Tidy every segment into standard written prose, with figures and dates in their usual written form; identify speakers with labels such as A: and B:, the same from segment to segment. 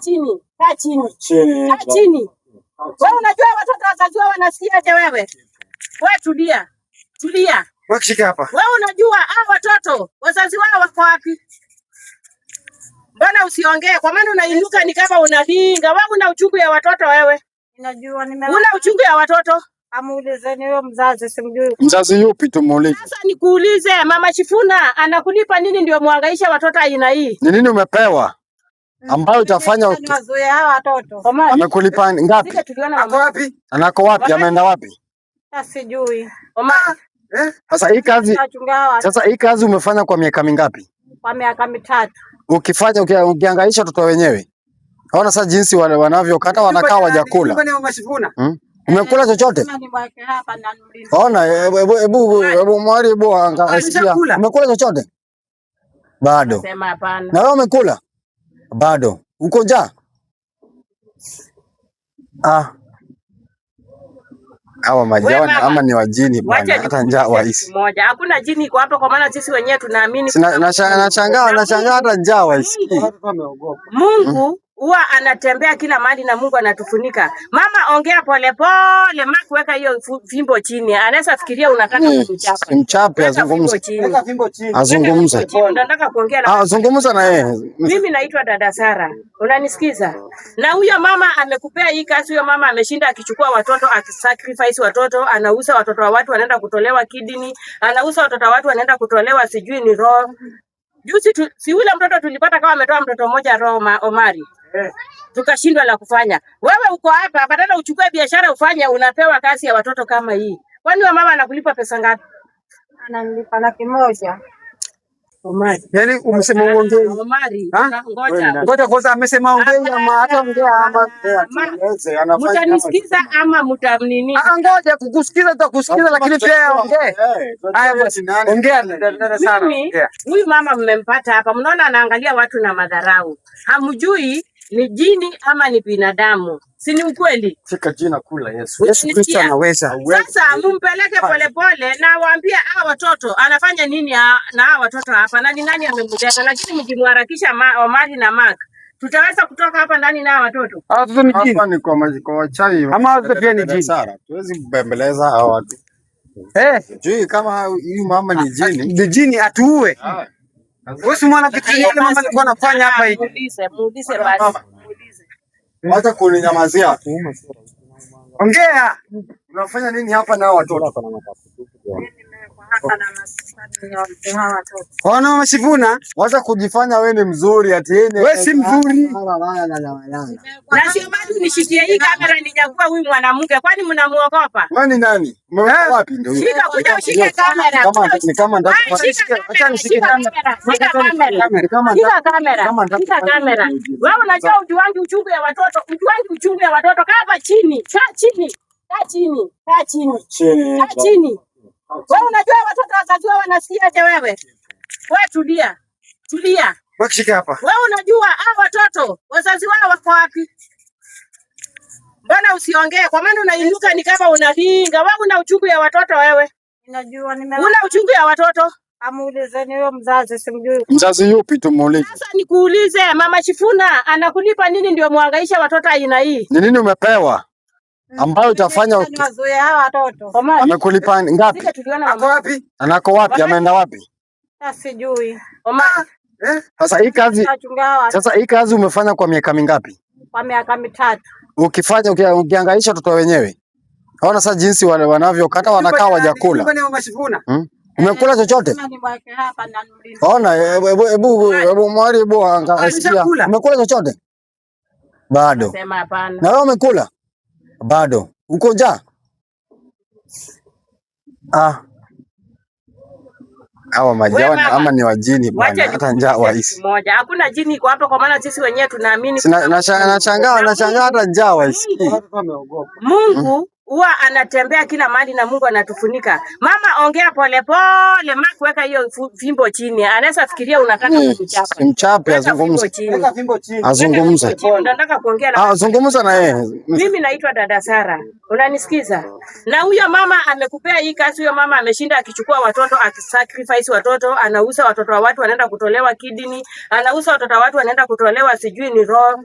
A: Chini, kaa chini. Kaa chini. Wewe unajua watoto wazazi wao wanasikiaje wewe? Wewe tulia. Tulia.
B: Wakishika hapa.
A: Wewe unajua hao watoto wazazi wao wako wapi? Mbona usiongee? Kwa maana unainuka ni kama unalinga. Wewe una uchungu ya watoto wewe.
C: Najua nime
A: Una uchungu ya watoto.
C: Amuulizeni huyo mzazi, simjui.
D: Mzazi yupi tumuulize?
A: Sasa nikuulize, mama Chifuna anakulipa nini ndio muhangaisha watoto aina hii?
D: Ni nini umepewa ambayo itafanya
C: Niwazuie hawa watoto.
A: Omari,
D: amekulipa ngapi?
A: sije tuliona
B: Ako
A: mama.
B: wapi?
D: Anako wapi? Ameenda wapi?
C: Sijui.
A: Omari,
B: Eh?
D: Sasa hii kazi,
C: Wachunga hawa
D: sasa hii kazi umefanya kwa miaka mingapi?
C: kwa miaka 3.
D: Ukifanya ukihangaisha watoto wenyewe. Ona sasa jinsi wale wanavyokata wanakaa wajakula.
B: Nyumba ni mama Shifuna.
D: Hmm? Umekula chochote?
C: Nimweke hapa na nimlinde.
D: Ona, hebu hebu hebu mwari hebu angalia.
B: Umekula?
D: Umekula chochote? Bado.
A: sema hapana.
D: Na wewe umekula? Bado. Uko njaa? Ah. Hawa
A: We
D: majawa
A: mama,
D: ama ni wajini bwana,
A: wacha
D: hata njaa
A: nikuulize kitu
D: wahisi.
A: moja. Hakuna jini iko hapa, kwa maana sisi wenyewe tunaamini
D: Sina
A: kuna Mungu.
D: nashangaa
A: Na
D: nashangaa
A: Mungu,
D: hata njaa waisikii.
A: Mungu,
B: Watoto wameogopa.
A: Mungu huwa anatembea kila mahali na Mungu anatufunika. Mama, ongea polepole, Mark, weka hiyo fimbo chini. Anaweza fikiria unataka kumchapa.
D: Simchape,
A: Weka fimbo
D: azungumze.
A: chini.
B: Weka fimbo chini.
A: Weka fimbo
D: Azungumze.
A: chini. Nataka kuongea na
D: Ah, zungumza na yeye.
A: Mimi naitwa dada Sara, unanisikiza? Na huyo mama amekupea hii kazi. Huyo mama ameshinda akichukua watoto, akisacrifice watoto, anauza watoto wa watu, wanaenda kutolewa kidney, anauza watoto wa watu, wanaenda kutolewa sijui ni roho. Juzi tu, si yule mtoto tulipata kama ametoa mtoto mmoja roho Omari, tukashindwa la kufanya. Wewe uko hapa, badala uchukue biashara ufanye, unapewa kazi ya watoto kama hii. Kwani wa mama anakulipa pesa ngapi?
C: Ananilipa 100,000.
A: Omari,
B: Yaani umesema uongei.
A: Omari,
B: Ha?
A: ngoja
B: Ngoja kwanza amesema ongei ama hata ongea ama
D: Tueleze, anafanya kama
A: mtanisikiza ama mtamnini?
B: Ah, ngoja kukusikiza tutakusikiza lakini pia ongee. Haya basi, ongea dada Sara,
A: Mimi
B: ongea.
A: huyu mama mmempata hapa, mnaona anaangalia watu na madharau, hamjui ni jini ama ni binadamu, si ni ukweli?
D: Shika jina kula Yesu.
B: Yesu Kristo
A: Unanisikia?
B: anaweza.
A: Sasa mumpeleke polepole na waambie hawa watoto anafanya nini na hawa watoto hapa na ni nani amemleta, lakini mkimharakisha Omari na Mark tutaweza kutoka hapa ndani na hawa watoto.
B: Hawa watoto ni jini.
D: Hapa ni kwa kwa wachawi.
B: Ama watoto pia ni
D: Dada
B: jini.
D: Sara, tuwezi kubembeleza hawa watu.
B: Eh,
D: Sijui kama huyu mama ni jini.
B: ni jini atuue.
D: Ah.
B: Wewe si mwana kitu
A: Haya
B: yule mama
A: basi,
B: alikuwa anafanya hapa hivi.
A: muulize, muulize basi,
D: Mama,
A: muulize.
D: wacha kuninyamazia.
B: Ongea.
D: Unafanya nini hapa na hawa watoto?
C: Hapa na maskani hawa watoto.
B: Ona mama Shifuna,
D: Wacha kujifanya wewe ni mzuri ati yeye ni
B: wewe si mzuri.
A: Na sio bado nishikie hii kamera ninyakua huyu mwanamke, kwani mnamuogopa?
D: Wewe ni nani? Umetoka
B: Eh?
D: wapi ndio?
A: Shika, kuja ushike kamera.
D: Kama ni kama
A: Wewe
D: nataka
A: shika
B: Acha
A: kamera,
B: nishike
A: shika
B: kamera.
A: kamera, shika kamera.
D: ni kama
A: Shika kamera,
D: kama nataka
A: shika
D: kufanya
A: kamera.
D: miujiza.
A: Wewe unajua ujuangi uchungu ya watoto, ujuangi uchungu ya watoto. Kaa hapa chini, kaa chini, kaa chini, kaa chini,
D: Chini.
A: kaa chini. Wewe unajua watoto wazazi wao wanasikiaje wewe? Wewe tulia, tulia.
B: Wakishika hapa.
A: Wewe unajua hao watoto wazazi wao wako wapi? Mbona usiongee? Kwa maana unainuka ni kama unalinga. Wewe una uchungu ya watoto wewe.
C: Najua nime
A: Una uchungu ya watoto.
C: Amuulizeni huyo mzazi, simjui.
D: Mzazi yupi tumuulize?
A: Sasa nikuulize, mama Chifuna anakulipa nini ndio muhangaisha watoto aina hii?
D: Ni nini umepewa ambayo itafanya
C: Niwazuie hawa watoto.
A: Omari,
D: amekulipa ngapi?
A: sije tuliona
B: Ako
A: mama.
B: wapi?
D: Anako wapi? Ameenda wapi?
C: Sijui.
A: Omari,
B: Eh?
D: Sasa hii kazi,
C: Wachunga hawa
D: sasa hii kazi umefanya kwa miaka mingapi?
C: kwa miaka 3.
D: Ukifanya ukihangaisha watoto wenyewe. Ona sasa jinsi wale wanavyokata wanakaa wajakula.
B: Nyumba ni mama Shifuna.
D: Hmm? Umekula chochote?
C: Nimweke hapa na nimlinde.
D: Ona, hebu hebu hebu mwari hebu angalia.
B: Umekula?
D: Umekula chochote? Bado.
A: sema hapana.
D: Na wewe umekula? Bado. Uko njaa? Ah. Hawa
A: We
D: majawa
A: mama,
D: ama ni wajini bwana,
A: wacha
D: hata njaa
A: nikuulize kitu
D: wahisi.
A: moja. Hakuna jini iko hapa, kwa maana sisi wenyewe tunaamini
D: Sina
A: kuna Mungu.
D: nashangaa
A: Na
D: nashangaa
A: Mungu,
D: hata njaa waisikii.
A: Mungu,
B: Watoto wameogopa.
A: Mungu huwa anatembea kila mahali na Mungu anatufunika. Mama, ongea polepole, Mark, weka hiyo fimbo chini. Anaweza fikiria unataka kumchapa.
D: Simchape,
A: Weka fimbo
D: azungumze.
A: chini.
B: Weka fimbo chini.
A: Weka fimbo
D: Azungumze.
A: chini. Nataka kuongea na
D: Ah, zungumza na yeye.
A: Mimi naitwa dada Sara, unanisikiza? Na huyo mama amekupea hii kazi. Huyo mama ameshinda akichukua watoto, akisacrifice watoto, anauza watoto wa watu, wanaenda kutolewa kidney, anauza watoto wa watu, wanaenda kutolewa sijui ni roho.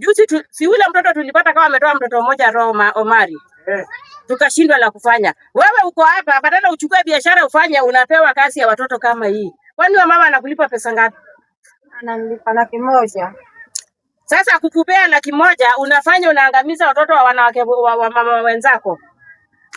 A: Juzi si yule mtoto tulipata kama ametoa mtoto mmoja roho Omari. Tukashindwa la kufanya. Wewe uko hapa, badala uchukue biashara ufanye, unapewa kazi ya watoto kama hii. Kwani wa mama anakulipa pesa ngapi?
C: Ananilipa 100,000.
A: Sasa kukupea 100,000 unafanya unaangamiza watoto wa wanawake wa mama wenzako.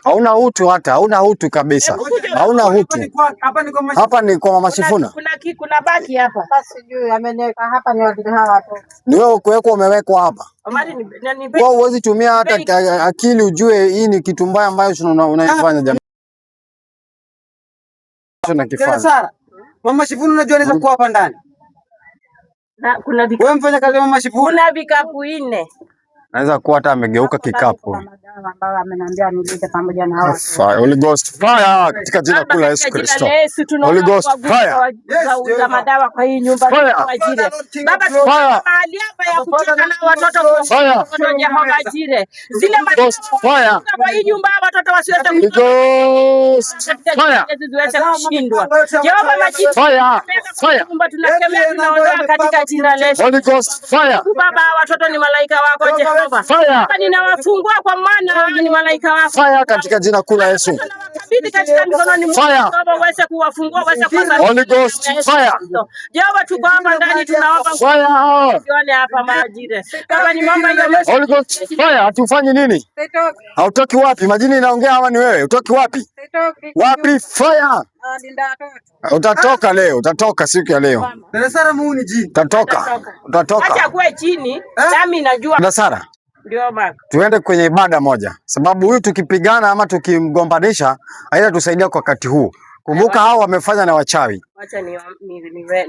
D: Hauna utu hata, hauna utu kabisa.
A: Hebu kuja
D: Hauna
B: Hapa
D: utu.
B: ni kwa hapa ni kwa Mama
D: Hapa ni kwa Mama
A: kuna
D: Shifuna.
A: kuna baki hapa.
C: Sasa sijui ameniweka hapa niwalinde hawa watoto.
D: Ni wewe kuwekwa umewekwa hapa.
A: Omari ni, ni, ni,
D: Kwa huwezi tumia hata
A: bei
D: akili ujue hii ni kitu mbaya ambayo unaifanya jamii.
B: Dada
D: Unakifanya.
B: Sara, Mama Shifuna unajua anaweza kuwa hapa ndani.
A: na kuna
B: Wewe mfanya kazi wa Mama Shifuna.
A: kuna vikapu 4.
D: Naweza kuwa hata amegeuka
C: Hapo ndani
D: kikapu.
C: kuna madawa ambayo ameniambia nilinde pamoja na hawa watoto.
D: Fire. Holy Ghost fire katika jina
A: Baba,
D: kuu la Yesu
A: katika jina
D: Kristo.
A: la Yesu
D: Holy
A: tunaomba
D: Ghost
A: kwa nguvu
D: fire.
B: Yes,
A: za
B: Jehova.
A: madawa kwa hii nyumba
D: Fire.
A: Jehova Jire.
B: Father Lord King of
A: Baba,
B: Glory.
A: tunaomba
D: Fire.
A: mahali hapa ya
B: Our Father
A: kucheka
B: Lord
A: na
B: King of
A: watoto
B: Glory.
D: Fire.
A: watoto Jehova Jire. Zile
D: Holy
A: madawa
D: Ghost fire.
A: kwa hii nyumba watoto wasiweze
D: Holy Ghost
A: katika jina
D: fire.
A: la Yesu ziweze
B: Tazama
A: kushindwa.
B: mipango yote ya
A: Jehova
B: wachawi
A: majini
D: Fire.
A: tunaweka kwa hii
D: Fire.
A: nyumba tunakemea,
B: Yote ambayo
A: tunaondoa katika
B: yamepangwa
A: jina
B: kinyume
A: la Yesu.
B: chetu.
D: Holy Ghost fire.
A: Baba, watoto ni malaika wako
B: Jehova wetu.
A: Jehova.
D: Fire.
A: Baba, ninawafungua kwa maana hao ni malaika wako.
D: Fire katika jina kuu la Yesu.
A: Tunawakabidhi katika mikononi mwako
D: Fire.
A: Jehova, uweze kuwafungua, uweze kuwasafisha
D: Holy
A: kwa damu
D: Ghost
A: ya Yesu
D: fire.
A: Kristo. Jehova, tuko hapa ndani, tunaomba
D: Fire.
A: usione hapa majire. Baba, nimeomba hiyo
D: Holy Ghost fire. Hatufanyi nini?
C: Sitoki,
D: Hautoki wapi? Majini inaongea ama ni wewe? Utoki wapi?
C: sitoki
D: Wapi? Fire.
C: nawalinda watoto.
D: Utatoka leo, utatoka siku ya leo.
B: Dada Sara Mungu ni jini.
D: Utatoka.
A: Atatoka. Acha
D: Utatoka.
A: kuwe chini,
B: Eh?
A: nami najua
D: Dada Sara,
A: ndio mama.
D: tuende kwenye ibada moja, sababu huyu tukipigana ama tukimgombanisha haitatusaidia kwa wakati huu. Kumbuka hao wamefanya na wachawi.
A: Wacha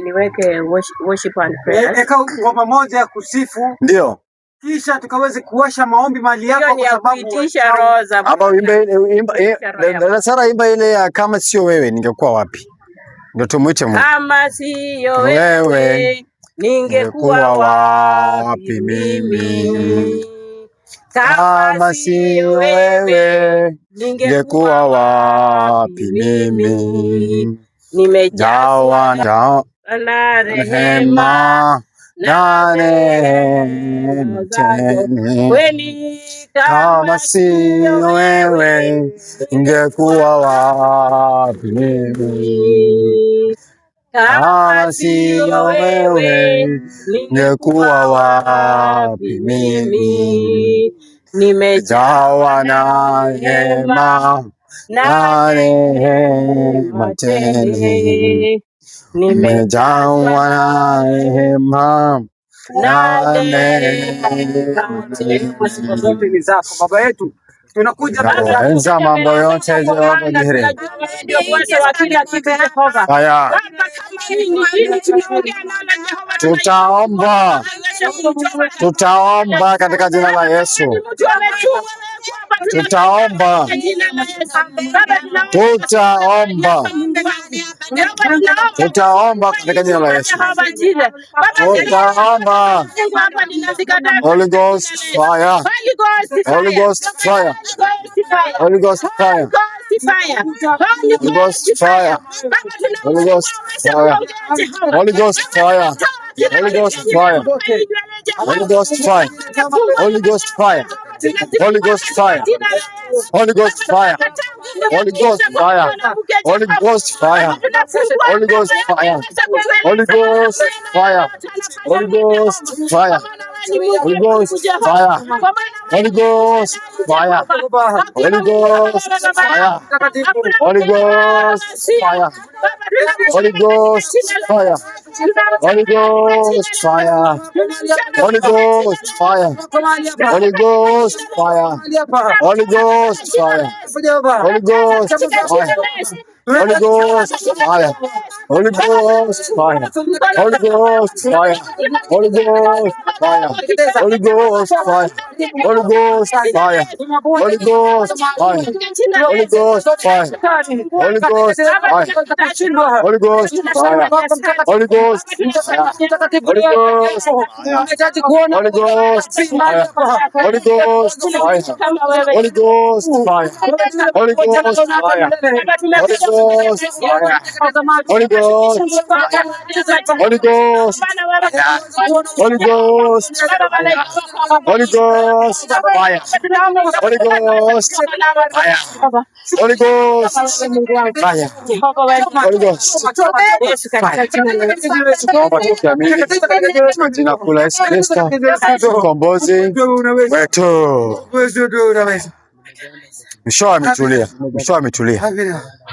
A: niweke worship and prayers.
B: Eka ngoma moja ya kusifu
D: Ndio.
B: kisha tukaweze kuwasha maombi mahali
A: Hiyo
B: hapa
A: ni
B: kwa
A: ya
B: sababu
A: kuitisha
B: wachawi
A: roho za
D: Ama uimbe ile imba,
A: kuitisha roho ya
D: Dada Sara imba ile ya kama sio wewe ningekuwa wapi? Ndio tumuite Mungu.
A: Kama siyo
D: Wewe
A: wewe ningekuwa
D: ningekuwa
A: wapi
D: wapi mimi?
A: mimi? Kama
D: Kama
A: siyo
D: sio
A: wewe
D: wewe
A: ningekuwa
D: ningekuwa
A: wapi
D: wapi
A: mimi?
D: mimi?
A: Nimejazwa
D: Jawa na
A: na rehema
D: rehema
A: na
D: na
A: neema
D: neema
A: zako
D: tele.
A: kweli,
D: Kama
A: kama
D: siyo
A: siyo
D: wewe
A: wewe
D: ningekuwa wapi mimi?
A: mimi? Kama
D: Kama
A: siyo
D: siyo
A: wewe
D: wewe
A: ningekuwa
D: ningekuwa
A: wapi
D: wapi mimi?
A: mimi? Nimejawa
D: Jawa
A: na
D: na
A: rehema
D: rehema
A: na
D: na
A: neema
D: neema tele,
A: tele, nimejazwa
D: nimejawa na rehema
A: na
D: na
A: neema
D: neema
A: tele.
B: sifa
D: tele.
B: zote ni zako Baba yetu. Tunakuja mbele
A: Baba,
B: zako
D: Enza
A: tunakuja
D: mambo
A: mbele
D: yote
A: zako kwa
D: Jehova
A: maana
D: Jireh.
A: tunajua wewe ndio uwezo wa kila kitu Jehova.
D: Haya,
A: Baba, kama hii ni dini tunaongea nalo Jehova,
D: tutaomba,
A: tunaiwezesha kumchoma
D: tutaomba katika jina la
A: Baba, kama
D: Yesu.
A: ni mtu ametumwa hapa, tunakataa
D: Tutaomba,
A: katika jina la Yesu. Baba, tunaomba
D: tutaomba,
A: Mungu wangu. Jehova, tunaomba
D: tutaomba
A: kwa
D: katika
A: hii
D: jina la
A: nyumba
D: Yesu.
A: Jehova Jire. Baba,
D: Tutaomba.
A: Mungu hapa ninazikataa
D: Holy
A: katika jina
D: Ghost
A: la Yesu.
D: fire,
A: Holy Ghost
D: Holy
A: fire.
D: Ghost fire,
A: Holy Ghost fire.
D: Holy Ghost fire,
A: Holy Ghost fire. Holy
D: Holy
A: Ghost
D: Ghost
A: fire.
D: fire,
A: Baba,
D: Holy
A: tunaomba
D: Ghost
A: uweze
D: fire,
A: kuongea Jehova.
D: Holy Ghost
A: Baba,
D: fire,
A: tunatoa kila
D: Holy
A: kitu
D: Ghost fire,
A: kwa hii nywele
D: Holy
A: Jehova.
D: Ghost fire,
A: Tunafungua
D: Holy Ghost fire, Holy
A: tunazifungua
D: Ghost
A: katika
D: fire,
A: jina la Yesu.
D: Holy Ghost
A: Baba,
D: fire,
A: tunakataa nguvu ya
D: Holy Ghost
A: giza kwa
D: fire,
A: mwanamke
D: Holy
A: Jehova.
D: Ghost fire,
A: Baba, tunafungua
D: Holy Ghost
A: mlango
D: fire,
A: yako iweze
D: Holy
A: kutueleza
D: Ghost
A: maneno
D: fire,
A: yote anafanya
D: Holy
A: Jehova.
D: Ghost
A: Kwa
D: fire,
A: maana wewe ni Mungu
D: Holy
A: wa mbingu
D: Ghost
A: Jehova.
D: fire,
A: Kwa maana wewe
D: Holy
A: ni
D: Ghost
A: Shaddai
D: fire,
A: Jehova. Hakuna
D: Holy
A: mtu kama
D: Ghost
A: wewe Baba
D: fire,
A: yangu. Hakuna
D: Holy
A: mtu kama wewe
D: Ghost
A: Masia.
D: fire,
A: Baba, tunakushukuru
D: Holy
A: katika
D: Ghost
A: jina la
D: fire,
A: Yesu.
D: Holy
A: Tunakushukuru katika
D: Ghost
A: jina la Yesu.
D: fire,
A: Tunakushukuru
D: Holy
A: katika jina
D: Ghost
A: la
D: fire,
A: Yesu. Tunakushukuru
D: Holy
A: katika
D: Ghost
A: jina la Yesu.
D: fire, Holy
A: Tunakushukuru
D: Ghost
A: katika jina
D: fire,
A: la Yesu.
D: Holy Ghost
A: Katika
D: fire,
A: jina la Yesu.
D: Holy Ghost fire, Holy Ghost fire, Holy Ghost fire, Holy Ghost fire, Holy Ghost fire, Holy Ghost fire, Holy Ghost fire, Holy Ghost fire, Holy Ghost fire, Holy Ghost fire, Holy Ghost fire, Holy Ghost fire, Holy Ghost fire, Holy Ghost fire, Holy Ghost fire, Holy Ghost fire, Holy Ghost fire. Holy Ghost fire. Holy Ghost fire. Holy Ghost fire. Holy Ghost fire. Holy Ghost fire. Holy Ghost fire. Holy Ghost fire. Tunaomba tukiamini katika jina kuu la Yesu Kristo mkombozi wetu. Misho ametulia, Misho ametulia,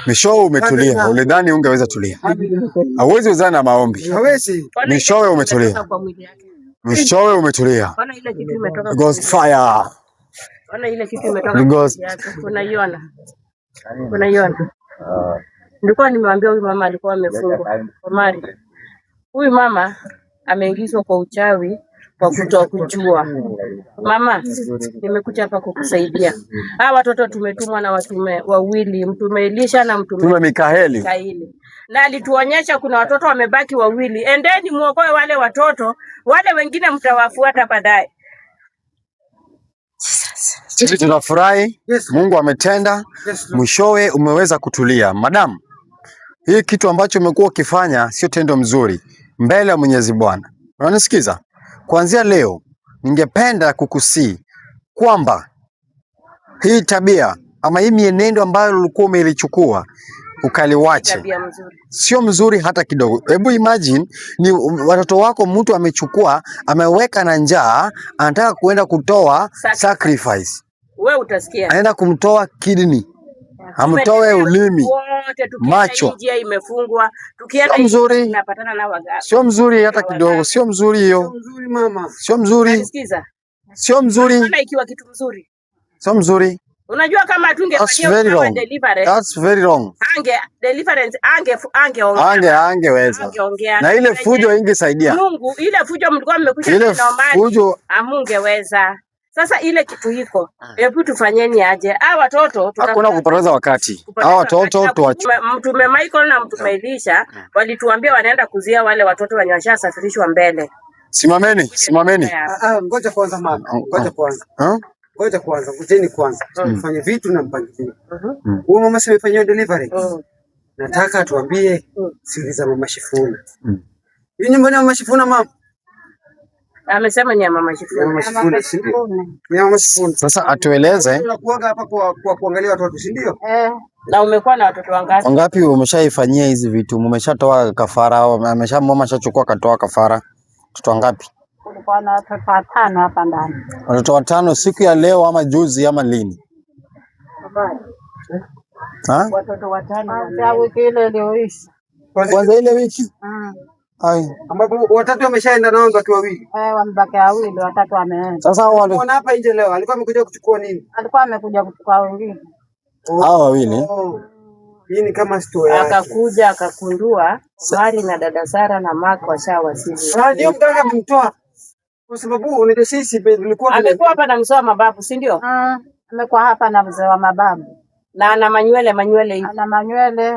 D: Misho umetulia. Ulidhani ungeweza tulia? Hauwezi uzana na maombi. Mishowe umetulia, Mishowe umetulia.
A: Ona ile kitu imetoka kwa
D: Ghost
A: mwili.
D: fire.
A: Ona ile kitu imetoka kwa
D: Ghost.
A: mwili yake. Unaiona? Unaiona? Nilikuwa nimewambia huyu mama alikuwa amefungwa. Omari. Huyu mama ameingizwa kwa uchawi kwa kutokujua. Mama, nimekuja hapa kukusaidia. Hawa watoto tumetumwa na watume wawili, mtume Elisha na mtume
D: Mtume Mikaeli.
A: Mikaeli, na alituonyesha kuna watoto wamebaki wawili. Endeni muokoe wale watoto, wale wengine mtawafuata baadaye.
D: Sisi tunafurahi, Mungu ametenda, mwishowe umeweza kutulia. Madam, hii kitu ambacho umekuwa ukifanya sio tendo mzuri mbele ya Mwenyezi Bwana. Unanisikiza? Kuanzia leo ningependa kukusii kwamba hii tabia ama hii mienendo ambayo ulikuwa umelichukua
A: Si
D: ukaliwache,
A: tabia mzuri.
D: sio mzuri hata kidogo. Hebu imagine ni watoto wako, mtu amechukua ameweka na njaa, anataka kuenda kutoa
A: Sacrifice.
D: sacrifice,
A: Wewe utasikia.
D: anaenda kumtoa kidney, amtoe
A: Tumetembea
D: ulimi,
A: wote, tukienda hii
D: macho.
A: njia imefungwa, tukienda
D: Sio
A: hii njia
D: mzuri,
A: tunapatana na
D: sio mzuri hata kidogo,
A: waganga.
D: sio mzuri hiyo, sio mzuri,
A: Unanisikiza?
D: sio mzuri,
A: Unaona ikiwa kitu mzuri.
D: sio mzuri.
A: Unajua kama
D: That's
A: hatungefanyia
D: very
A: huyu mama
D: wrong.
A: deliverance,
D: That's very wrong.
A: ange deliverance ange angeongea
D: Angeweza
A: angeongea
D: na
A: na
D: ile
A: venye
D: fujo ingesaidia,
A: Mungu ile fujo mlikuwa mmekuja
D: ile
A: nayo na Omari
D: fujo
A: amungeweza. Sasa ile kitu iko, hebu tufanyeni aje? Hawa watoto
D: hakuna
A: tutafuta
D: kupoteza wakati. Hawa
A: kupoteza wakati
D: watoto
A: na
D: tuwachu
A: mtume Michael na mtume Elisha walituambia wanaenda kuzia wale watoto wenye washasafirishwa mbele.
D: Simameni,
A: Kuja
D: simameni.
A: tukae hapa.
B: Ngoja kwanza mama, ngoja kwanza,
D: Huh?
B: ngoja kwanza, ngojeni kwanza, tufanye vitu na mpangilio.
A: Mhm.
B: Huyu mama si amefanyiwa delivery, nataka tuambie siri za mama Shifuna. Hii nyumba ni ya mama Shifuna mama,
A: Amesema ni ya mama
B: ya
A: Shifuna.
B: mama Shifuna, si ndio? Ni ya mama Shifuna.
D: Sasa atueleze
B: Unakuaga hapa kwa kuangalia watoto, si ndio?
A: Na umekuwa na watoto wangapi?
D: wangapi umeshaifanyia hizi vitu, umeshatoa kafara, amesha mama ashachukua katoa kafara, watoto wangapi?
C: Kulikuwa na watoto watano hapa ndani.
D: Watoto watano siku ya leo ama juzi ama lini? Ha?
A: Watoto watano
C: Kwanzia
A: wameenda.
C: wiki ile iliyoisha.
D: Kwanza ile wiki. Ai.
B: Ambapo watatu wameshaenda nao wabaki wawili.
C: Eh, wamebaki wawili, watatu wameenda.
D: Sasa hao wale
B: Muona hapa nje leo alikuwa amekuja kuchukua nini?
C: Alikuwa amekuja kuchukua wengine.
D: hao wawili
B: Oh, hii ni kama store yake.
A: Akakuja akakundua Omari na dada Sara na Mark washawasili.
B: Ah, ndio mganga amemtoa kwa sababu unajua sisi tulikuwa
A: Amekuwa hapa na mzee wa mababu, si ndio?
C: Amekuwa hapa na mzee wa mababu,
A: Na ana manywele manywele hivi
C: ana manywele,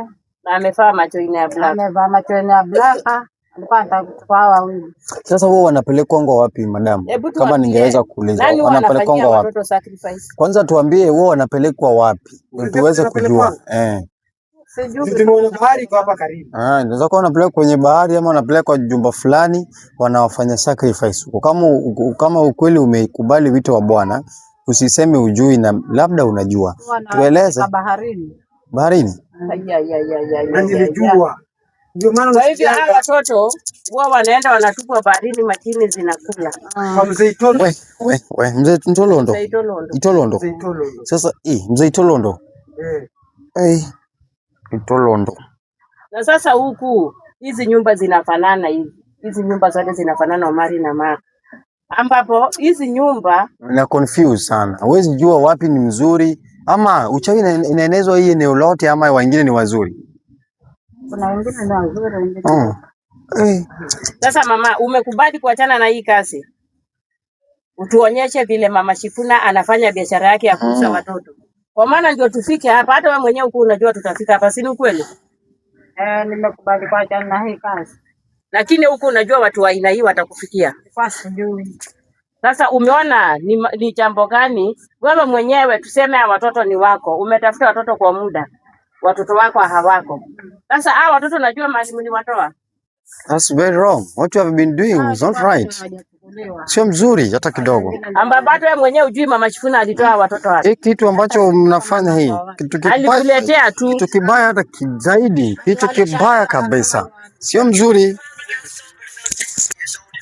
A: na amevaa macho ine ya black.
C: amevaa machweni ya blaka. Alikuwa anataka kuchukua hao wawili.
D: Sasa wao wanapelekwa wapi madamu?
A: Hebu
D: Kama
A: tuambie
D: ningeweza kuuliza,
A: nani huwa
D: wanapelekwa
A: anafanyia
D: wapi?
A: watoto sacrifice?
D: Kwanza tuambie wao wanapelekwa wapi ndio
B: Unajua
D: tuweze
B: wanapelekwa
D: kujua. Eh.
C: Sijui
B: tumeona bahari iko hapa karibu.
D: Ah, inaweza kuwa wanapelekwa kwenye bahari ama wanapelekwa jumba fulani wanawafanya sacrifice huko. Kama ukweli umeikubali wito wa Bwana, usiseme ujui na labda unajua.
C: wanawapeleka
D: Tueleze
C: baharini.
D: baharini.
A: Ai, ai, ai, ai, ai,
B: Na
A: ai, ai, ai.
B: nilijua. Ndio maana
A: Kwa hivyo hawa
B: unasikianga
A: watoto huwa wanaenda wanatupwa baharini, majini zinakula.
B: kwa mzee Itolo,
D: We, we, we, mzee Ntolondo.
A: Mzee Itolondo.
D: Itolondo.
B: mzee Itolo.
D: Sasa mzee Itolondo.
B: Eh.
D: Eh, Itolondo.
A: Na sasa huku hizi nyumba zinafanana hivi, hizi nyumba zote zinafanana Omari na Mark, ambapo hizi nyumba
D: Na confuse sana. Huwezi jua wapi ni mzuri ama uchawi inaenezwa hii eneo lote ama wengine ni wazuri.
C: Kuna wengine ni wazuri, wengine
D: Oh. Eh.
A: sasa. Mama, umekubali kuachana na hii kazi, utuonyeshe vile mama Shifuna anafanya biashara yake ya kuuza watoto, kwa maana ndio tufike hapa. Hata wewe mwenyewe huku unajua tutafika hapa, si ni ukweli?
C: Nimekubali kuachana na hii kazi.
A: Lakini huku unajua watu wa aina hii watakufikia.
C: Nilikuwa sijui.
A: Sasa umeona ni jambo gani wewe mwenyewe, tuseme hawa watoto ni wako, umetafuta watoto kwa muda, Watoto wako hawako. Sasa hawa watoto najua mahali mliwatoa.
B: That's very wrong. What you have been doing is not right. Sio mzuri hata kidogo.
A: Ambapo hata wewe mwenyewe hujui mama Shifuna alitoa watoto wapi.
B: Hii kitu ambacho mnafanya hii kitu kibaya,
A: Alikuletea tu.
B: Kitu kibaya hata zaidi, kitu kibaya kabisa, sio mzuri.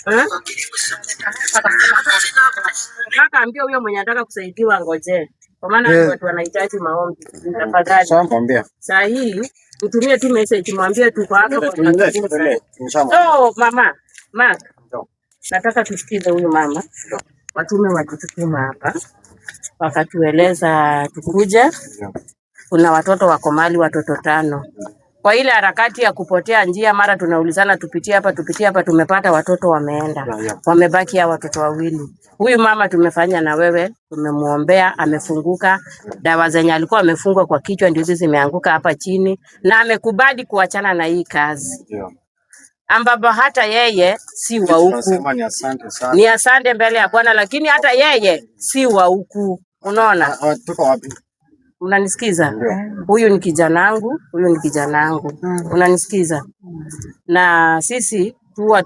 A: Eh? Nataka ambia huyo mwenye anataka kusaidiwa ngoje. Kwa maana watu wanahitaji maombi. Tafadhali.
B: Sawa, mwambie.
A: Saa hii mtumie tu message mwambie tuko hapa kwa mazungumzo. So mama, Mark, nataka tusikize huyu mama. Watume watutuma hapa wakatueleza tukuje, kuna watoto wako mali, watoto 5. Kwa ile harakati ya kupotea njia, mara tunaulizana tupitie hapa, tupitie hapa, tumepata watoto wameenda, wamebaki hao watoto 2. Huyu mama tumefanya na wewe, tumemuombea, amefunguka. Dawa zenye alikuwa amefungwa kwa kichwa ndio hizi zimeanguka hapa chini, na amekubali kuachana na hii kazi ambapo hata yeye si wa huku.
B: Ni asante sana.
A: Ni asante mbele ya Bwana, lakini hata yeye si wa huku. Unaona?
B: Tuko wapi?
A: Unanisikiza? Huyu ni kijanangu, huyu ni kijanangu. Unanisikiza? Na sisi huwa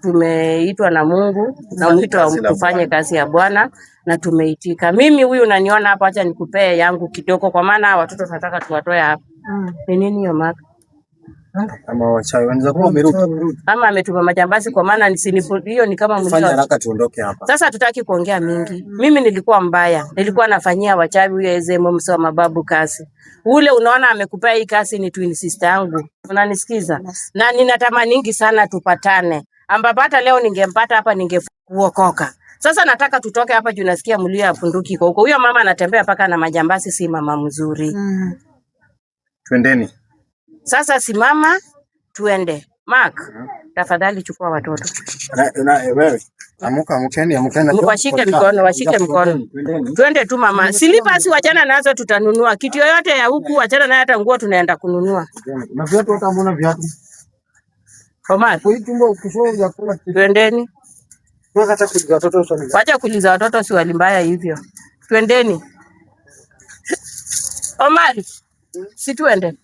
A: tumeitwa na Mungu na mwito wa tufanye kazi ya Bwana na tumeitika. Mimi huyu unaniona hapa, acha nikupee yangu kidogo, kwa maana watoto tunataka tuwatoe hapa. Ni nini hiyo Mark?
B: Ama wachawi wanaweza kuwa wamerudi.
A: Ama ametuma majambazi, kwa maana hiyo ni kama
B: Fanya
A: mlio.
B: haraka tuondoke hapa.
A: Sasa hatutaki kuongea mingi. Mimi nilikuwa mbaya, nilikuwa nafanyia wachawi huyo Ezemo mso wa mababu kazi. Ule unaona amekupea hii kazi ni twin sister yangu. Unanisikiza? Na ninatamaningi sana tupatane. Ambapo hata leo ningempata hapa ningekuokoka. Sasa nataka tutoke hapa juu nasikia mlio ya bunduki kwa huko. Huyo mama anatembea paka na majambazi, si mama mzuri.
B: Twendeni.
A: Sasa simama tuende. Mark, tafadhali chukua watoto.
B: Na wewe. Amuka, amukeni, amukeni.
A: Washike mikono, washike mikono. Twende tu mama. Slippers wachana nazo, tutanunua. Kitu yoyote ya huku wachana nayo, hata nguo tunaenda kununua.
B: Na viatu hata mbona viatu?
A: Omar,
B: Kwa hii tumbo ukishoa hujakula kitu.
A: twendeni.
B: Hata kuuliza watoto swali.
A: Wacha kuuliza watoto swali mbaya hivyo. Twendeni. Omar, si tuende.